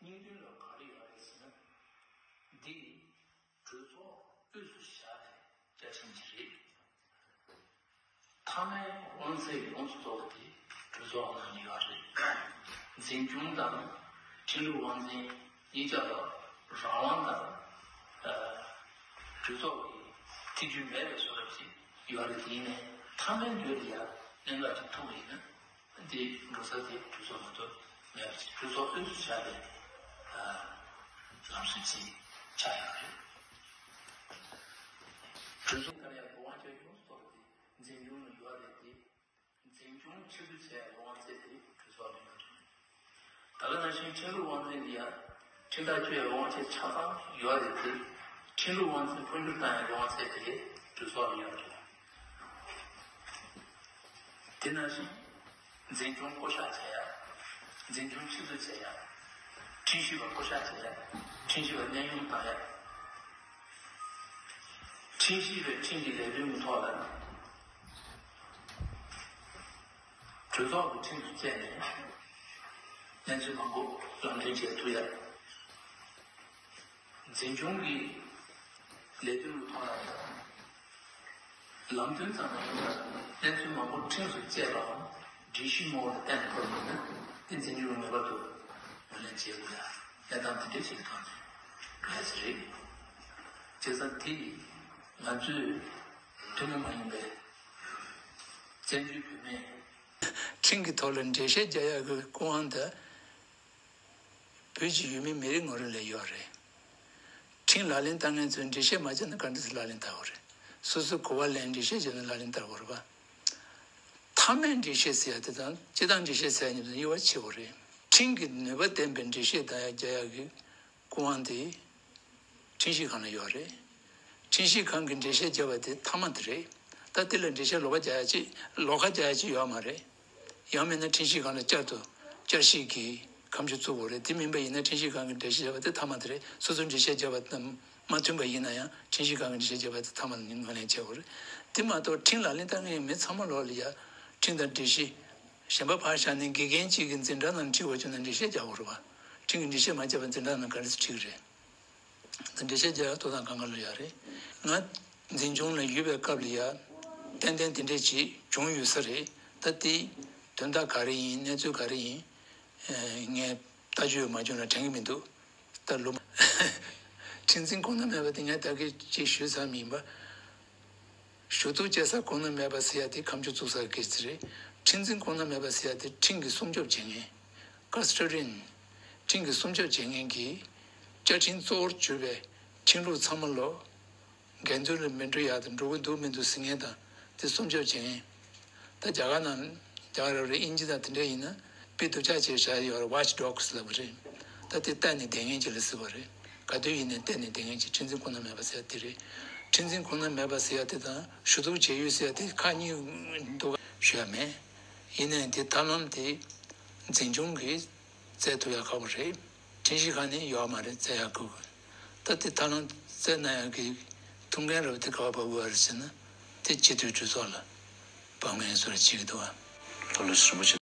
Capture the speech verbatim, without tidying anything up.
སྙིང་དོན་ལ་ག་རེ་ཡོད་རེད་ཟེར་ན། འདི་གྲོས་ཚོགས་དབུས་སུ་བཞག་ནས་བཅའ་ཁྲིམས་ཅིག་རེད། མཐའ་མའི་དབང་ཚད་ཡོངས་སུ་རྫོགས་པ་དེ་གྲོས་ཚོགས་ནང་ནས་ཡོད་རེད། འཛིན་སྐྱོང་དང་ཁྲིམས་ལུགས་དབང་འཛིན་གཉིས་ཆ་ལ་རང་དབང་དང་། ཨ། གྲོས་ཚོགས་ཀྱི་ཐེ་ཇུས་མེད་པའི་བཟོ་འདྲ་ཅིག་ཡོད་རེད། དེ་ཡིན་ནའི་མཐའ་མའི་མདུན་ལ་ཡ་གནད་འགག་ཅིག་ཐུག་པ་ཡིན་ན། འདི་འགྲོ་ས་དེ་གྲོས་ཚོགས་མ་གཏོགས་མེད་པ་ཅིག་གྲོས་ཚོགས་དབུས་སུ་བཞག་པའི་ལམ་སྲོལ་ཅིག་ཆགས་ཡོད་རེད། གྲོས་ཚོགས་ལྟར་ཡང་དབང་ཆ་ཡོངས་སུ་རྫོགས་པ་དེ་འཛིན་སྐྱོང་ལ་ཡོད་རེད་དེ། འཛིན་སྐྱོང་ཆེད་དུ་བྱས་དབང་ཚད་དེ་གྲོས་ཚོགས་ལ་ཡོད་རེད། ད་ག་ནང་བཞིན་ཁྲིམས་ལུགས་དབང་འཛིན་འདི་ཡང་ཁྲིམས་ཐག་གཅོད་ཡའི་དབང་ཆ་ཆ་ཚང་ཡོད་རེད་དེ། ཁྲིམས་ལུགས་དབང་འཛིན་འཕོ་འགྱུར་བཏང་ཡའི་དབང་ཚད་དེ་གྲོས་ཚོགས་ལ་ཡོད་རེད། དེ་ནང་བཞིན་འཛིན་སྐྱོང་བསྐོ་གཞག་བྱེད་ཡ། འཛིན་སྐྱོང་ཆེད་དུ་བྱེད་ཡ། ཁྲིམས་ཞིབ་པ་བསྐོ་གཞག་བྱེད་ཡ། ཁྲིམས་ཞིབ་པ་གནས་དབྱུང་བཏང་ཡ། ཁྲིམས་ཞིབ་པའི་ཁྲིམས་ཀྱི་ལས་དོན་གྱི་ཐོག་ལ། གྲོས་ཚོགས་ཀྱི་ཁྲིམས་སུ་བཅད་ནས་གནས་ཚུལ་མང་པོ་ལམ་སྟོན་བྱེད་ཐུབ་ཡ། འཛིན་སྐྱོང་གི་ལས་དོན་གྱི་ཐོག་ལ་ལམ་སྟོན་ཙམ་མ་ཡིན་པར་གནས་ཚུལ་མང་པོ་ཁྲིམས་སུ་བཅད་པའམ་སྒྲིག་གཞི་ངོ་བོ་ལ་བརྟེན་ནས་འཁོར་དགོས་ན། དེ་འཛིན་སྐྱོང་ངེས་པར་དུ་ངོས་ལེན་བྱེད་དགོས་ཡ། གནས་སྟངས་དེ་འདྲ་ཞིག་གི་ཐོག་ནས་འགྲོ་ཡ་ཞིག་རེད། བྱས་ཙང་དེ་ཡིས་ང་ཚོས་ཐུན་མོང་མ་ཡིན་པའི་བཙན་བྱོལ་བོད་མིའི་ཁྲིམས་ཀྱི་ཐོག་ལ་འགྲེལ་བཤད་རྒྱག་ཡག་གི་སྐུ་དབང་དེ་བོད་ཀྱི་ཡུལ་མི་མི་རེ་ངོ་རེ་ལ་ཡོད་རེད། ཁྲིམས་ལག་ལེན་བསྟར་མཁན་ཚོས་འགྲེལ་བཤད་མ་བྱས་ན་ག་འདྲ་སེ་ལག་ལེན་བསྟར་དགོས་རེད། སོ་སོའི་གོ་བ་ལེན། འགྲེལ་བཤད་བྱས་ན་ལག་ལེན་བསྟར་དགོས་རེད་པ། མཐའ་མའི་འགྲེལ་བཤད་ཟེར་ཡ་དེ་དང་སྤྱིར་བཏང་འགྲེལ་བཤད་ཟེར་ཡ་གཉིས་དེ་དབྱེ་བ་ཕྱེ་དགོས་རེད། ཁྲིམས་ཀྱི་ནུས་པ་ལྡན་པའི་འགྲེལ་བཤད་བསྟར་ཡ་རྒྱག་ཡག་གི་སྐུ་དབང་དེ་ཁྲིམས་ཞིབ་ཁང་ལ་ཡོད་རེད། ཁྲིམས་ཞིབ་ཁང་གིས་འགྲེལ་བཤད་བརྒྱབ་པ་དེ་མཐའ་མ་དེ་རེད། ད་དེ་ལ་འགྲེལ་བཤད་ལོགས་ཀ་རྒྱག་ཡ་ཅིག་ལོགས་ཀ་རྒྱག་ཡ་ཅིག་ཡོད་མ་རེད། ཡང་མིན་ན་ཁྲིམས་ཞིབ་ཁང་ལ་བསྐྱར་དུ་བསྐྱར་ཞིབ་ཀྱི་ཁ་མཆུ་བཙུགས་དགོས་རེད། དེ་མིན་པ་ཡིན་ན་ཁྲིམས་ཞིབ་ཁང་གིས་འགྲེལ་བཤད་བརྒྱབ་པ་དེ་མཐའ་མ་དེ་རེད། སོ་སོས་འགྲེལ་བཤད་བརྒྱབ་པ་དང་མ་མཐུན་པ་ཡིན་ན་ཡང་ཁྲིམས་ཞིབ་ཁང་གིས་འགྲེལ་བཤད་བརྒྱབ་པ་དེ་མཐའ་མ་ནས་ངོས་ལེན་བྱེད་དགོས་རེད། དེ་མ་གཏོགས་ཁྲིམས་ལག་ལེན་བསྟར་མཁན་མི་ཚང་མ་ལོག་ལ་ཡ་ཁྲིམས་དང་སྒྲིག་གཞི་གཞན་པ་ཕར་བཞག་ནས་དགེ་རྒན་གཅིག་གིས་འཛིན་གྲྭ་ནང་ཁྲིད་དགོས་བྱུང་ན་འགྲེལ་བཤད་རྒྱག་དགོས་རེད་པ། ཁྲིམས་ཀྱི་འགྲེལ་བཤད་མ་བརྒྱབ་པར་འཛིན་གྲྭ་ནང་ག་རེ་ཟེར་ཁྲིད་ཀྱི་རེད། ད་འགྲེལ་བཤད་རྒྱག་ཡག་ཐོབ་ཐང་གང་ག་ལ་ཡོད་རེད། ང་འཛིན་སྐྱོང་ལ་ཡོད་པའི་སྐབས་ལ་ཡ་ཏན་ཏན་དེ་འདྲས་ཅིག་བྱུང་ཡོད་ས་རེད། ད་དེ་དོན་དག་ག་རེ་ཡིན། གནས་ཚུལ་ག་རེ་ཡིན། ཨེ། ངས་ལྟ་རྒྱུ་ཡོད་མ་བྱུང་ན་དྲན་གྱི་མི་འདུག་ད་ལོ་ཁྲིམས་འཛིན་ཁོངས་ན་མེད་པ་དེ་ངས་ད་གིན་ཅིག་ཞུས་ཚར་མིན་པ། ཞུ་གཏུག་བྱེད་ས་ཁོངས་ན་མེད་པ་ཟེར་ཡ་དེ་ཁ་མཆུ་བཙུགས་ས་གི་རེད། ཁྲིམས་འཛིན་ཁོངས་ན་མེད་པ་ཟེར་ཡ་དེ་ཁྲིམས་ཀྱི་སྲུང་སྐྱོབ་བྱེད་མཁན། ཀ་སི་ཊོ་རི་ཡན། ཁྲིམས་ཀྱི་སྲུང་སྐྱོབ་བྱེད་མཁན་གྱི་བཅའ་ཁྲིམས་གཙོ་བོར་གྱུར་པའི་ཁྲིམས་ལུགས་ཚང་མ་ལོ། འགལ་འཛོལ་ལ་མི་འགྲོ་ཡག་དང་འགྲོ་གི་འདུག་མི་འདུག་ཟེར་མཁན་དང་དེ་སྲུང་སྐྱོབ་བྱེད་མཁན། ད་རྒྱ་གར་ནང་རྒྱ་གར་རེད། དབྱིན་ཇི་དང་དེ་འདྲ་ཡིན་ན་དཔེ་སྡུག་ཅག་བྱས་བཞག་ཡོད་རེད། ཝ་ཆི་ཌོག་སི་ལབ་གི་རེད། ད་དེ་བལྟས་ནས་བསྡད་མཁན་ཅིག་ལ་ཟེར་བ་རེད། ག་དུས་ཡིན་ནའི་བལྟས་ནས་བསྡད་མཁན་ཅིག་ཁྲིམས་འཛིན་ཁོངས་ན་མེད་པ་ཟེར་དེ་རེད། ཁྲིམས་འཛིན་ཁོངས་ན་མེད་པ་ཟེར་ཡ་དེ་དང་ཞུ་གཏུག་བྱེད་ཡུལ་ཟེར་ཡ་དེ་ཁག་གཉིས་འདུག་ཞུ་ཡ་མེད། ཡིན་ནའི་དེ་ཐབས་ལམ་དེ་འཛིན་སྐྱོང་གིས་བཙལ་ཐུབ་ཡ་ཁག་པོ་རེད། ཁྲིམས་ཞིབ་ཁང་ནས་ཡོད་མ་རེད། བཙལ་ཡག་ཁུ། ད་དེ་ཐབས་ལམ་བཙལ་ན་ཡག་གི་ཐུགས་འགན་རེད་པ། དེ་ག་པར་འབབ་དགོས་པ་རེད་ཟེར་ན། དེ་སྤྱི་འཐུས་གྲོས་ཚོགས་ལ་འབབ་མཁན་བཟོ་འདྲ་བྱེད་ཀྱི་འདུག་ཨ། ལྷོ་ལྷོ་རིན་པོ་ཆེ།